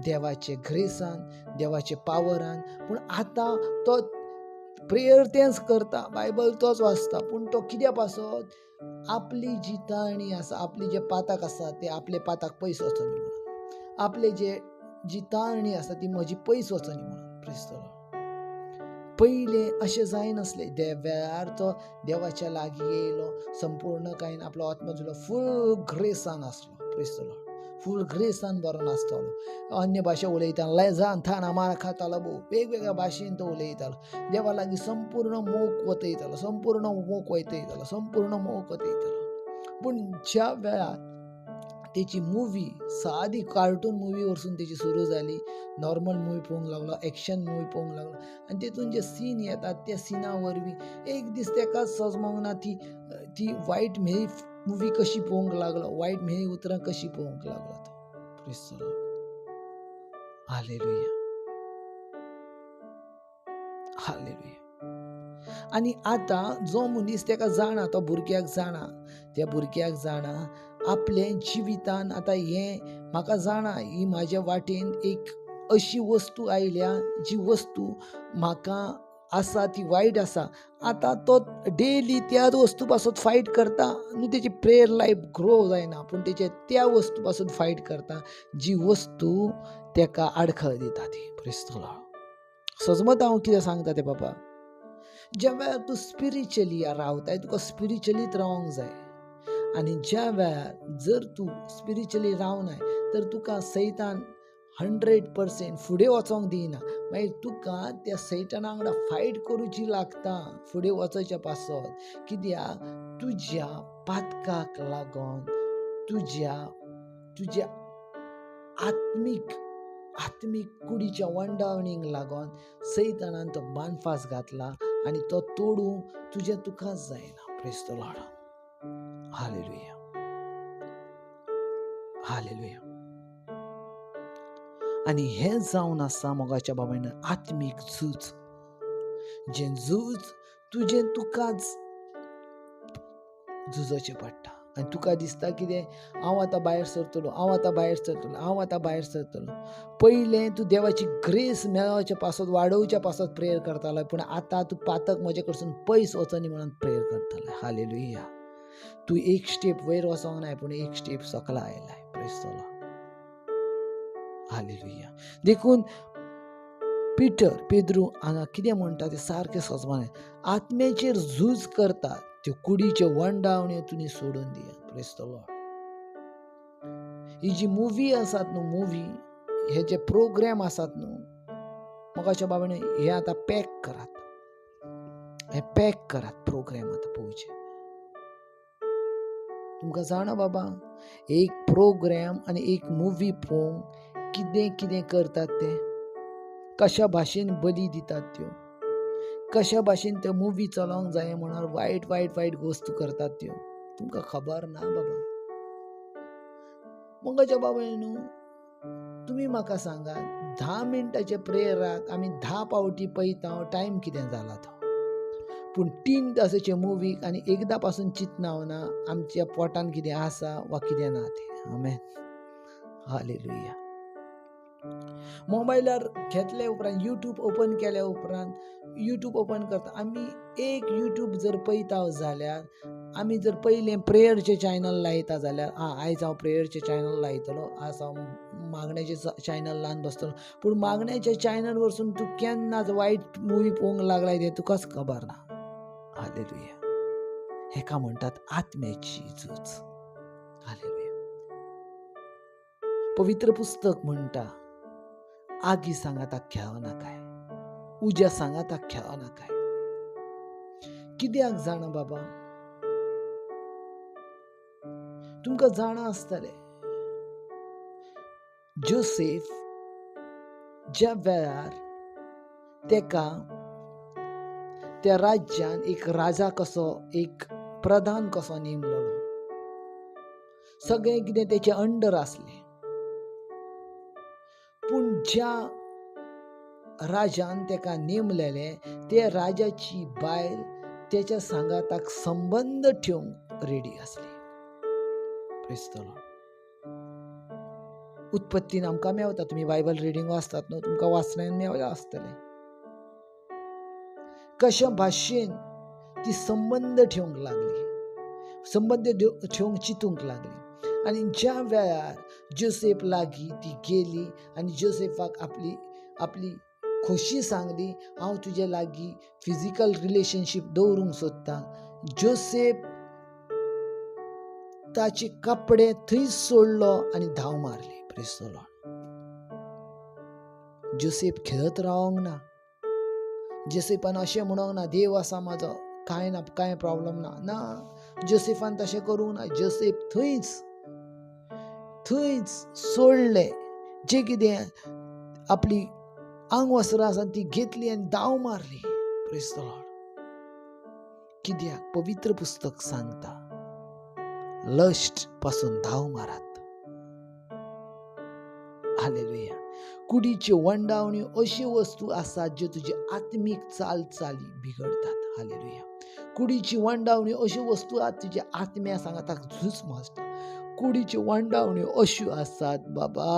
देवाचे ग्रेसान, देवाचे पावरान, पूण आतां तो प्रेयर तेंच करता, बायबल तोच वाचता, पूण तो कित्या पासत आपली जी ताणी आसा, आपली जे पाताक आसा ते आपले पाताक पयस वचोनी म्हणून, आपले जे जी ताणी आसा ती म्हजी पयस वचोनी म्हणून. Praise the Lord. पयलें अशें जायनासलें, त्या वेळार तो देवाच्या लागीं येयलो, संपूर्ण कांय आपलो आत्मो दिलो, फूल ग्रेसान आसलो. प्रेज the Lord. फूल ग्रेसान बरो नासतालो, अन्य भाशा उलयतालो, लेजान थाना मार खातालो, भोव वेगवेगळ्या भाशेन तो उलयतालो, देवा लागीं संपूर्ण मोग वतयतालो, संपूर्ण मोग वयतयतालो, संपूर्ण मोग वतयतालो. पूण ज्या वेळार तेची मुवी सादी कार्टून मुवी वरसून तेची सुरू जाली, नॉर्मल मुवी पळोवंक लागलो, एक्शन मुवी पळोवंक लागलो, आनी तेतून जे सीन येतात त्या सिना वरवीं एक दीस तेका सजमोंक ना ती ती वायट म्हेळी मुवी कशी पळोवंक लागलो, वायट म्हेळी उतरां कशी पळोवंक लागलो तो. Praise the Lord. Hallelujah, hallelujah. आनी आतां जो मनीस तेका जाणा, तो भुरग्याक जाणा, त्या भुरग्याक जाणा आपलें जिवितान आतां हें म्हाका जाणा ही म्हाज्या वाटेन एक अशी वस्तू आयल्या जी वस्तू म्हाका आसा ती वायट आसा. आतां तो डेली त्याच वस्तू पासून फायट करता, न्हू तेची प्रेयर लायफ ग्रो जायना, पूण तेचे त्या वस्तू पासून फायट करता जी वस्तू तेका आडखळ दिता ती. Praise the Lord. सजमत हांव कितें सांगता तें बाबा, ज्या वेळार तूं स्पिरिच्युअली रावताय तुका स्पिरिच्युअलीच रावंक जाय, आनी ज्या वेळार जर तूं स्पिरिच्युअली रावनाय तर तुका सैतान 100% फुडें वचोंक दिना. मागीर तुका त्या सैताना वांगडा फायट करूची लागता फुडें वचोच्या पासत, कित्याक तुज्या पातकाक लागून तुज्या तुज्या आत्मीक आत्मीक कुडीच्या वंडावणीक लागून सैतानान तो बांदफास घातला आनी तो तोडूंक तुजें तुकाच जायना. Praise the Lord. Hallelujah, hallelujah. आनी हें जावन आसा मोगाच्या बाबायन आत्मीक झूज, जें झूज तुजें तुकाच झुजोचें पडटा. आनी तुका दिसता कितें, हांव आतां भायर सरतलो, हांव आतां भायर सरतलो, हांव आतां भायर सरतलो. पयलें तूं देवाची ग्रेस मेळोवच्या पासत, वाडोवच्या पासत प्रेयर करतालो, पूण आतां तूं पातक म्हजे कडसून पयस वचनी म्हणून प्रेयर करतालो. हालेलुया. तूं एक स्टेप वयर वचोंक नाय, पूण एक स्टेप सकला आयलाय. Praise the Lord. Hallelujah. देखून पिटर, पेद्रू हांगा कितें म्हणटा तें सारकें सजमाने. आत्म्याचेर झूज करता त्यो कुडीच्यो वंडावण्यो तुमी सोडून दियात. Praise the Lord. ही जी मुवी आसात न्हू, मुवी हे जे प्रोग्राम आसात न्हू मोगाच्या बाबांनी, हे आतां पॅक करात, हे पॅक करात प्रोग्राम आतां पळोवचे. तुमकां जाणा बाबा, एक प्रोग्राम आनी एक मुवी पळोवंक कितें कितें करतात ते, कशा भाशेन बली दितात त्यो, कशा भाशेन त्यो मुवी चलोवंक जाय म्हणून वायट वायट वायट गोश्ट करतात त्यो, तुमकां खबर ना बाबा. मोगाच्या बाबांनो, तुमी म्हाका सांगात, 10 मिनटाच्या प्रेयराक आमी 10 पावटी पळयता टायम कितें जाला तो, पूण 3 तासाचे मुवीक आनी एकदां पासून चिंतना ना आमच्या पोटान कितें आसा वा कितें ना तें. आमेन. हालेलुया. मोबायलार घेतले उपरांत, यूट्यूब ओपन केल्या उपरांत, यूट्यूब ओपन करता आमी, एक यूट्यूब जर पळयता जाल्यार, आमी जर पयलें प्रेयरचें चॅनल लायता जाल्यार, आं आयज हांव प्रेयरचें चॅनल लायतलो, आज हांव मागण्याचें चॅनल लावन बसतलो, पूण मागण्याच्या चॅनल वरसून तूं केन्नाच वायट मुवी पळोवंक लागलाय तें तुकाच खबर ना. हालेलुया. हेका म्हणटात आत्म्याची झूज. हालेलुया. पवित्र पुस्तक म्हणटा, आगी सांगाता खेळो नाकाय, उज्या सांगाता खेळो नाकाय. कित्याक जाणा बाबा, तुमकां जाणा आसतलें, जोसेफ ज्या वेळार तेका त्या राज्यान एक राजा कसो, एक प्रधान कसो नेमलेलो, सगळें कितें तेचे अंडर आसलें, पूण ज्या राजान तेका नेमलेलें त्या राजाची बायल तेच्या सांगाताक संबंद ठेवंक रेडी आसली. Praise the Lord. उत्पत्तीन आमकां मेवता, तुमी बायबल रिडींग वाचतात न्हू, तुमकां वाचण्यान मेवता आसतलें कशा भाशेन ती संबंद ठेवंक लागली, संबंद ठेवंक चिंतूंक लागली. आनी ज्या वेळार जोसेफ लागीं ती गेली आनी जोसेफाक आपली आपली खोशी सांगली, हांव तुजे लागीं फिजिकल रिलेशनशीप दवरूंक सोदतां. जोसेफ ताचे कपडे थंयच सोडलो आनी धांव मारली. Praise the Lord. Joseph खेळत रावंक ना, जोसेफान अशें म्हणूंक ना देव आसा म्हाजो, कांय ना, कांय प्रॉब्लम ना. ना, जोसेफान तशें करूंक ना. जोसेफ थंयच थंयच सोडलें जें कितें आपली आंगवस्त्रां आसा ती घेतली आनी धांव मारली. Praise the Lord. कित्याक पवित्र पुस्तक सांगता, लस्ट पासून धांव मारात. हालेलुया. कुडीच्यो वंडावण्यो अश्यो वस्तू आसात ज्यो तुजी आत्मीक चाल चाली बिगडतात. हालेलुया. कुडीची वंडावण्यो अश्यो वस्तू आसात तुज्या आत्म्या सांगाताक झूज मारता. कुडीच्यो वंडावण्यो अश्यो आसात बाबा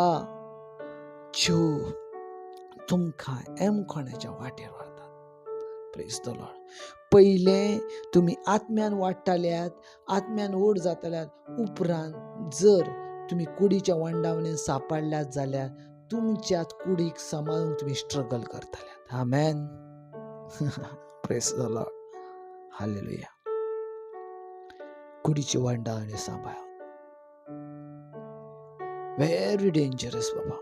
ज्यो तुमकां एमखोण्याच्या वाटेर व्हरतात. Praise the Lord. पयलें तुमी आत्म्यान वाडटाल्यात, आत्म्यान व्हड जाताल्यात, उपरांत जर तुमी कुडीच्या वंडावणेन सापडल्यात जाल्यार तुमच्या कुडीक सांबाळूंक तुमी स्ट्रगल करताल्यात. Amen. Praise the Lord. Hallelujah. कुडीची वंडावणी सांबाळ व्हेरी डेंजरस बाबा.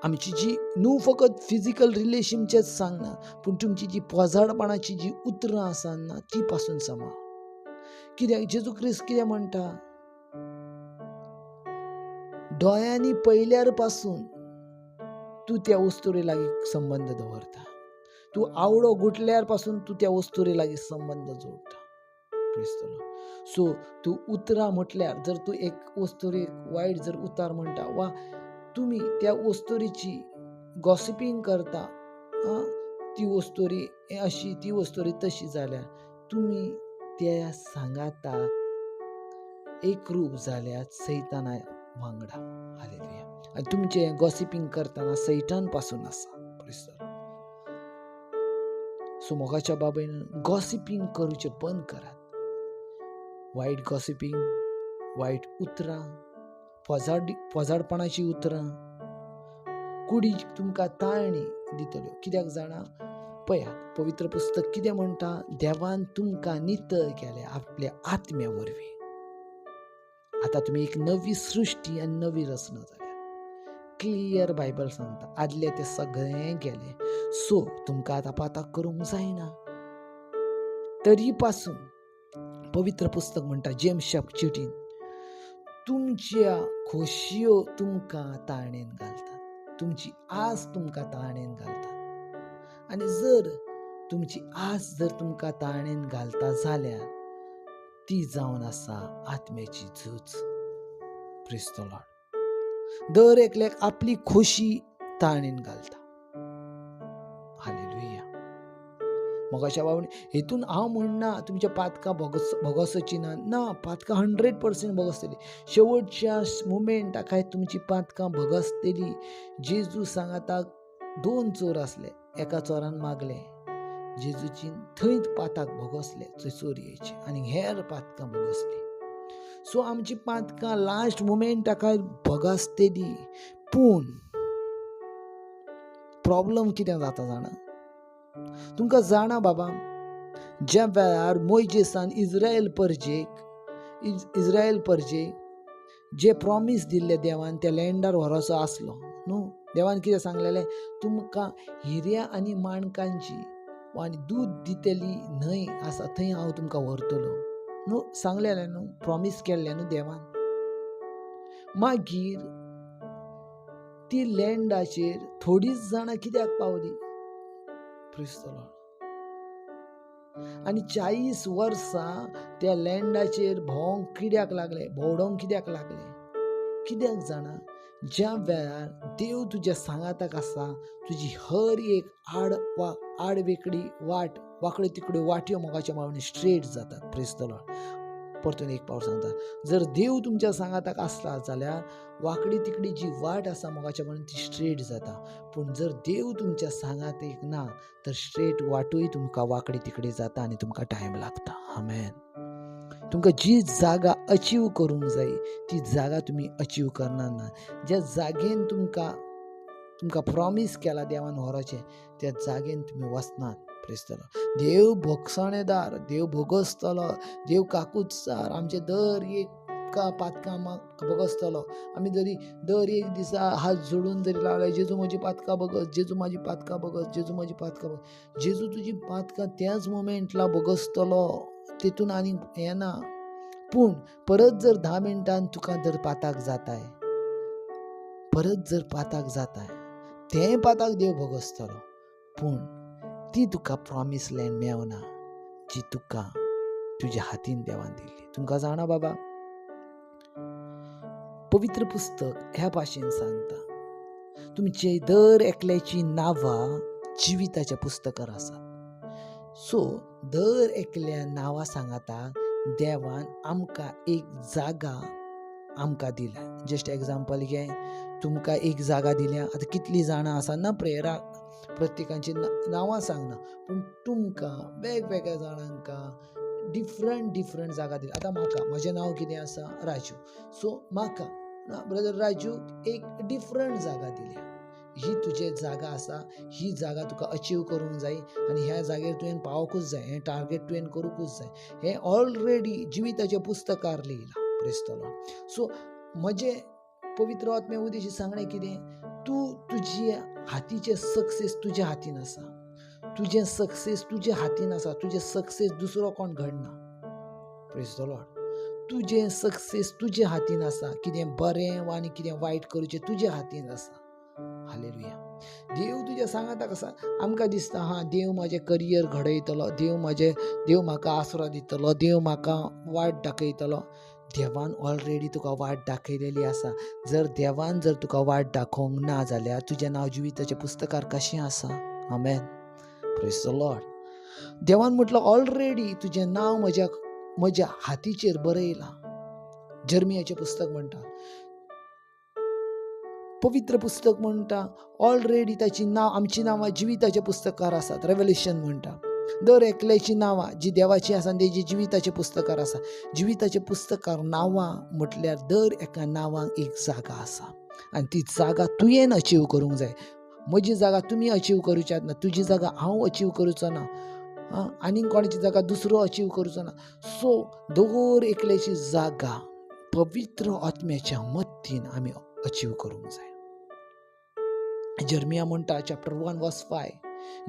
आमची जी न्हू फकत फिजिकल रिलेशनचेच सांगना, पूण तुमची जी पोजाडपणाची जी उतरां आसा ना ती पासून सांबाळ. कित्याक जेजू क्रिस्त कितें म्हणटा, दोळ्यांनी पयल्यार पासून तूं त्या वस्तुरे लागीं संबंद दवरता, तूं आवडो गुटल्यार पासून तूं त्या वस्तुरे लागीं संबंद जोडटा. सो तूं उतरां म्हटल्यार जर तूं एक वस्तुरेक वायट जर उतार म्हणटा वा तुमी त्या वस्तोरीची गॉसिपींग करता, ती वस्तोरी अशी ती वस्तोरी तशी जाल्यार तुमी त्या सांगाताक एकरूप जाल्यार सैताना वांगडा. हालेलुया. आनी तुमचें गॉसिपींग करतना सैतान पासून आसा. सो मोगाच्या बाबतीन गॉसिपींग करूचें बंद करात. वायट गॉसिपींग, वायट उतरां, फोजाडपणाची उतरां कुडीक तुमकां ताळणी दितल्यो. कित्याक जाणा? पळयात पवित्र पुस्तक कितें म्हणटा, देवान तुमकां नितळ केलें आपल्या आत्म्या वरवीं. आतां तुमी एक नवी सृश्टी आनी नवी रचना जाल्या. क्लियर बायबल सांगता, आदलें तें सगळें गेलें. सो तुमकां आतां पाताक करूंक जायना. तरी पासून पवित्र पुस्तक म्हणटा जेम्स चिटीन, तुमच्या खोशयो तुमकां ताळणेन घालतात, तुमची आस तुमकां ताळणेन घालतात. आनी जर तुमची आस जर तुमकां ताळणेन घालता जाल्यार ती जावन आसा आत्म्याची झूज. Praise the Lord. दर एकल्याक आपली खोशी ताळणेन घालता. हालेलुया. मोगाच्या बाबांनी, हेतून हांव म्हणना तुमच्या पातकां भोगसची ना, ना, पातकां 100% भोगसतली. शेवटच्या मुमेंटाक तुमची पातकां भोगसतली. जेजू सांगाताक 2 चोर आसले, एका चोरान मागले, जेजूची थंयच पाताक भोगसले चोरयेचे आनी हेर पातकां भोगसली. सो आमची पातकां लास्ट मुमेंटाक भोगसतली. पूण प्रॉब्लम कितें जाता जाणा? तुमकां जाणा बाबा, ज्या वेळार मोयजेसान इस्रायल परजेक जे प्रॉमीस दिल्ले देवान, त्या लँडार व्हरोचो आसलो न्हू. देवान कितें सांगलेलें, तुमकां हिऱ्या आनी माणकांची आनी दूद दितली न्हंय आसा थंय हांव तुमकां व्हरतलो न्हू, सांगलेलें न्हू, प्रॉमीस केल्लें न्हू देवान. मागीर ती लँडाचेर थोडीच जाणां कित्याक पावली? Praise the Lord. आनी 40 वर्सां त्या लँडाचेर भोंवंक कित्याक लागले, भोंवडोंक कित्याक लागले? कित्याक जाणा? ज्या वेळार देव तुज्या सांगाताक आसा, तुजी हर एक आडवेकडी वाट, वाकड्यो तिकड्यो वाटयो मोगाच्या मावणी स्ट्रेट जातात. Praise the Lord. परतून एक पावट सांगता, जर देव तुमच्या सांगाताक आसला जाल्यार वाकडी तिकडी जी वाट आसा मोगाच्या मावणी ती स्ट्रेट जाता. पूण जर देव तुमच्या सांगाताक ना तर स्ट्रेट वाटूय तुमकां वाकडी तिकडी जाता आनी तुमकां टायम लागता. आमेन. तुमकां जी जागा अचीव करूंक जाय ती जागा तुमी अचीव करना ना. ज्या जागेन तुमकां प्रॉमीस केला देवान व्हरोचें, त्या जागेन तुमी वचनात. Praise the Lord. देव भोगसणेदार, देव भोगसतलो, देव काकूतसार आमचे दर एक पातकां भोगसतलो. आमी जरी दर एक दिसा हात जोडून जरी लावले, जेजू म्हजी पातकां भोगस, जेजू म्हजी पातकां भोगस, जेजू म्हजी पातकां भोगस, जेजू तुजी पातकां त्याच मोमेंटला भोगसतलो, तितून आनी येना. पूण परत जर 10 मिनटान तुका जर पाताक जाताय, परत जर पाताक जाताय, तें पाताक देव भोगसतलो, पूण ती तुका प्रॉमीस लँड मेवना जी तुका तुज्या हातीन देवान दिल्ली. तुमकां जाणा बाबा, पवित्र पुस्तक ह्या भाशेन सांगता, तुमचे दर एकल्याची नांवां जिविताच्या पुस्तकार आसात. सो दर एकल्या नांवां सांगाता देवान आमकां एक जागा आमकां दिल्या. जस्ट एग्जाम्पल घे, तुमकां एक जागा दिल्या. आतां कितलीं जाणां आसा ना प्रेयराक, प्रत्येकाची नांवां सांगना, पूण तुमकां वेगवेगळ्या जाणांकां डिफरंट डिफरंट जागा दिल्या. आतां म्हाका, म्हजें नांव कितें आसा, राजू. सो म्हाका ब्रदर राजू एक डिफरंट जागा दिल्या. ही तुजी जागा आसा, ही जागा तुका अचीव करूंक जाय आनी ह्या जाग्यार तुवें पावोकूच जाय, हें टार्गेट तुवें करूंकूच जाय. हें ऑलरेडी जिविताच्या पुस्तकार लियलां. Praise the Lord. सो म्हजें पवित्र आत्म्या उद्देशी सांगणें कितें, तूं तुजी हातीचें सक्सेस तुज्या हातीन आसा, तुजें सक्सेस तुज्या हातीन आसा, तुजें सक्सेस दुसरो कोण घडना. Praise the Lord. तुजें सक्सेस तुज्या हातीन आसा, कितें बरें वा आनी कितें वायट करूचें तुज्या हातीन आसा. हालेलुया. देव तुज्या सांगाताक आसा. आमकां दिसता हां देव म्हाजें करियर घडयतलो, देव म्हाका आसरो दितलो, देव म्हाका वाट दाखयतलो. देवान ऑलरेडी तुका वाट दाखयलेली आसा. जर देवान जर तुका वाट दाखोवंक ना जाल्यार तुजें नांव जिविताच्या पुस्तकार कशें आसा? आमेन. Praise the Lord. देवान म्हटलं ऑलरेडी तुजें नांव म्हज्या म्हज्या हातीचेर बरयलां. जर्मियाचें पुस्तक म्हणटा, पवित्र पुस्तक म्हणटा, ऑलरेडी ताची नांव, आमची नांवां जिविताच्या पुस्तकार आसात. रेवल्युशन म्हणटा दर एकल्याची नांवां जी देवाची आसा आनी तेजी जिविताच्या पुस्तकार आसा. जिविताच्या पुस्तकार नांवां म्हटल्यार दर एका नांवांक एक जागा आसा आनी ती जागा तुवें अचीव करूंक जाय. म्हजी जागा तुमी अचीव करूच्यात ना, तुजी जागा हांव अचीव करूचो ना, आनीक कोणाची जागा दुसरो अचीव करूचो ना. सो दर एकल्याची जागा पवित्र आत्म्याच्या मत्तीन आमी अचीव करूंक जाय. जर्मिया म्हणटा चॅप्टर 1 वर्स 5,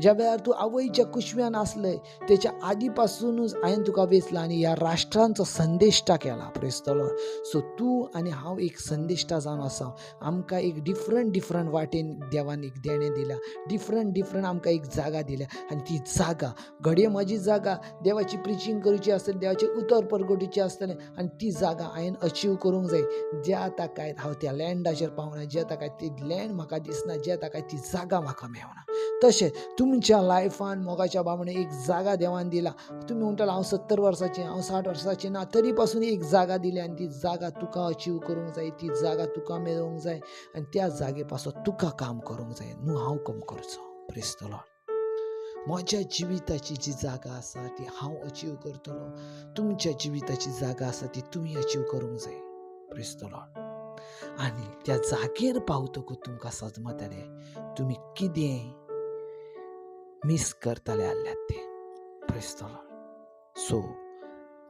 ज्या वेळार तूं आवयच्या कुशव्यान आसलय तेच्या आदी पासूनच हांवें तुका वेंचला आनी ह्या राष्ट्रांचो संदेश्टा केला. Praise the Lord. सो तूं आनी हांव एक संदेश्टा जावन आसा. आमकां एक डिफरंट डिफरंट वाटेन देवान एक देणें दिल्या, डिफरंट डिफरंट आमकां एक जागा दिल्या आनी ती जागा घडये म्हजी जागा देवाची प्रिचींग करची आसतली, देवाचें उतर परगटुचें आसतलें आनी ती जागा हांवें अचीव करूंक जाय. ज्या ताकाय हांव त्या लँडाचेर पावना, ज्या ताकाय ती लँड म्हाका दिसना, ज्या ताकाय ती जागा म्हाका मेळना. तशें तुमच्या लायफान मोगाच्या बाबणे एक जागा देवान दिला. तुमी म्हणटाले हांव 70 वर्साचें, हांव 60 वर्साचें ना, तरी पासून एक जागा दिली आनी ती जागा तुका अचीव करूंक जाय, ती जागा तुका मेळोवंक जाय आनी त्या जागे पासून तुका काम करूंक जाय, न्हू हांव काम करचो. Praise the Lord. म्हज्या जिविताची जी जागा आसा ती हांव अचीव करतलो, तुमच्या जिविताची जागा आसा ती तुमी अचीव करूंक जाय. Praise the Lord. आनी त्या जागेर पावतकूच तुमकां सजमतलें तुमी कितें मीस करतले आसल्यात ते. Praise the Lord. सो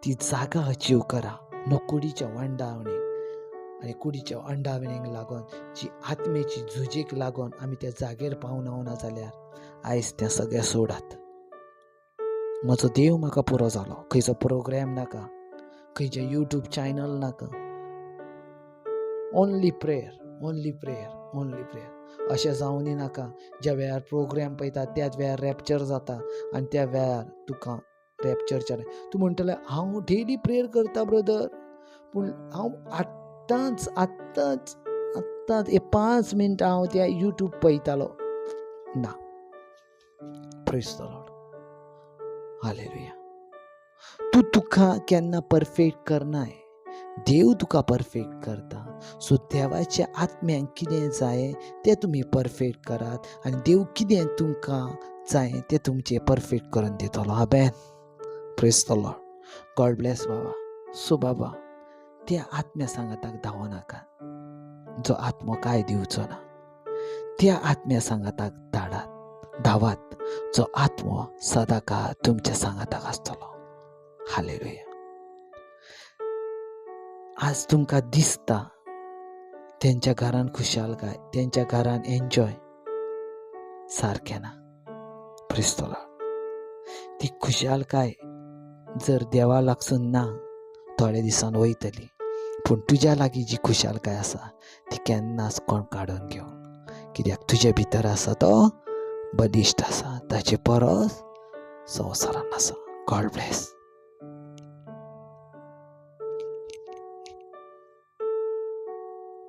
ती जागा अचीव करा, न्हू कुडीच्या वंडावणीक. आनी कुडीच्या अंडावणीक लागून जी आत्मेची झुजेक लागून आमी त्या जागेर पावना ना जाल्यार आयज तें सगळें सोडात. म्हजो देव म्हाका पुरो जालो. खंयचो प्रोग्राम नाका, खंयचें यूट्यूब चॅनल नाका, only prayer, only prayer, only prayer. अशें जावनी नाका ज्या वेळार प्रोग्राम पळयता त्याच वेळार रॅप्चर जाता आनी त्या वेळार तुका रॅप्चरच्या तूं म्हणटलें हांव डेली प्रेयर करता ब्रदर, पूण हांव आत्तांच आत्तांच आत्तांच 5 मिनटां हांव त्या यूट्यूब पळयतालो ना. Praise the Lord. Hallelujah. तूं तुका केन्ना परफेक्ट करनाय, देव तुका परफेक्ट करता. सो देवाच्या आत्म्यांक कितें जाय तें तुमी परफेक्ट करात आनी देव कितें तुमकां जाय तें तुमचें परफेक्ट करून दितलो. आमेन. Praise the Lord. God bless बाबा. सो बाबा त्या आत्म्या सांगाताक धांवो नाका जो आत्मो कांय दिवचो ना, त्या आत्म्या सांगाताक धाडात, धावात जो आत्मो सदांकाळ तुमच्या सांगाताक आसतलो. हालेलुया. आज तुमकां दिसता तेंच्या घरान खुशालकाय, तेंच्या घरान एन्जॉय, सारकें ना. Praise the Lord. ती खुशालकाय जर देवा लागसून ना थोड्या दिसान वयतली, पूण तुज्या लागीं जी खुशालकाय आसा ती केन्नाच कोण काडून घेवन, कित्याक तुजे भितर आसा तो बलिश्ट आसा, ताचे परस संवसारान आसा. God bless.